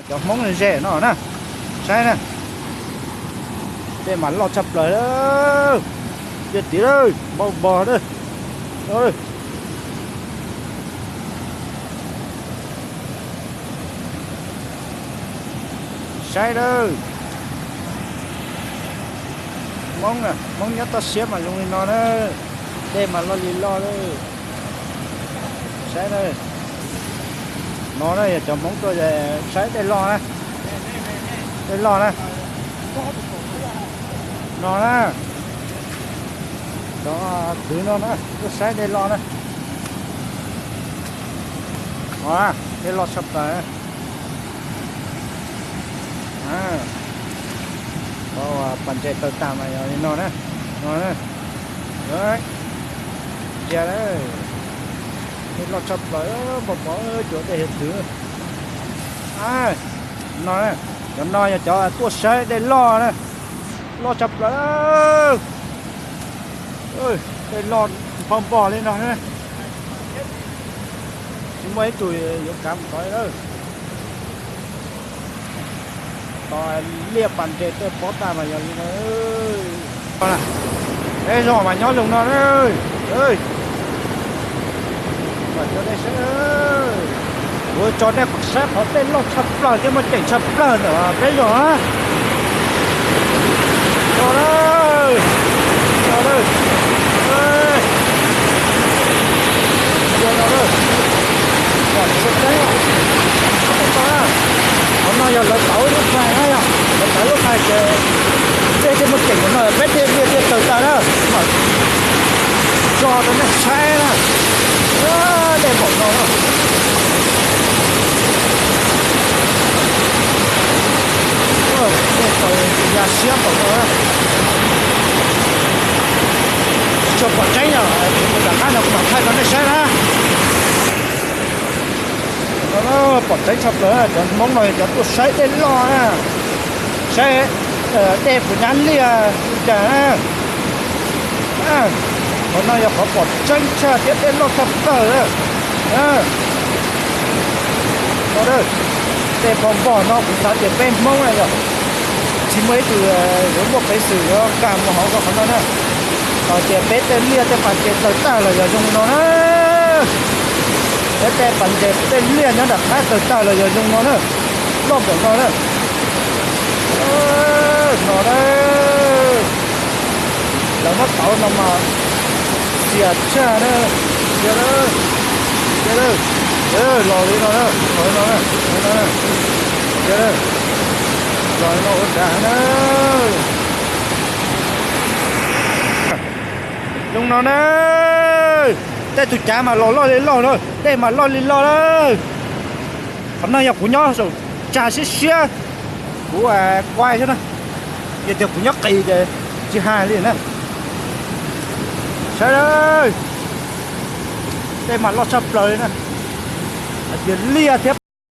Cov Hmoob ze no na, saib na, dej mas loj tshaj plaws lawm, liaj tiv lawm, npau npog lawm. Saib lawm, Hmoob, Hmoob nyob toj siab mas zoo li no na, dej mas loj li loj lawm. Saib na, no na yog cov Hmoob tuaj saib dej loj na, dej loj na, no na, cov kwv no na tuaj saib dej loj na, no, dej loj tshaj plaws. Qhov pas ntses tawg tag mas yog li no na, no na, ntsia, dej loj tshaj plaws, npau npog cuag dej hiav txwv. No, cov no yog cov tuaj saib dej loj na, loj tshaj plaws, dej loj npau npog li no na, tsis muaj ib tug yuav kav mus tod li lawm. Tos liaj pas ntses tej pob tag mas yog li no. Peb zos mas nyob zoo no na. Kuv tso nej saib qhov dej loj tshaj plaws thiab muaj ceem tshaj plaws ntawm peb zos na. No na, no na, no na, qhov no yog lawv tauv lub phais na, yog lawv tauv lub phais ces dej thiaj muaj ceem no peb thiaj liaj thiaj tawg tag na. Tso rau nej saib na, dej npaum no na. Dej tawg ya siab npaum no, tsis tshua pom tseeb os, rov qab no kuv mam thaij rau nej saib na. Pom tseeb tshaj plaws, cov Hmoob no yog cov tuaj saib dej loj na, saib dej puas nyab liaj li cas na. Qhov no yog qhov pom tseeb tshaj thiab dej loj tshaj plaws. Dej npau npog no kuv xav tias peb Hmoob na yog tsis muaj ib tug yuav muaj peev xwm yuav nkag mus hauv rau qhov no na. Txawm tias peb tej liaj tej pas ntses tawg tag los yog zoo li no na. Peb tej pas ntses tej liaj nyob nram qab tawg tag los yog zoo no na. Loj npaum no na. No na, lawv muab tauv no mas xiam tshaj na. Los li no na, los li no na, los li no ua cas na. Zoo no na, tej tus cav mas los loj li loj na, dej mas loj li loj lawm. Qhov no yog kuv nyob saum tsag siab siab, kuv kuaj xwb na. Yog tias kuv nyob qis ces tsis hais li na. Saib, dej mas loj tshaj plaws li na. Hais tias liaj thiab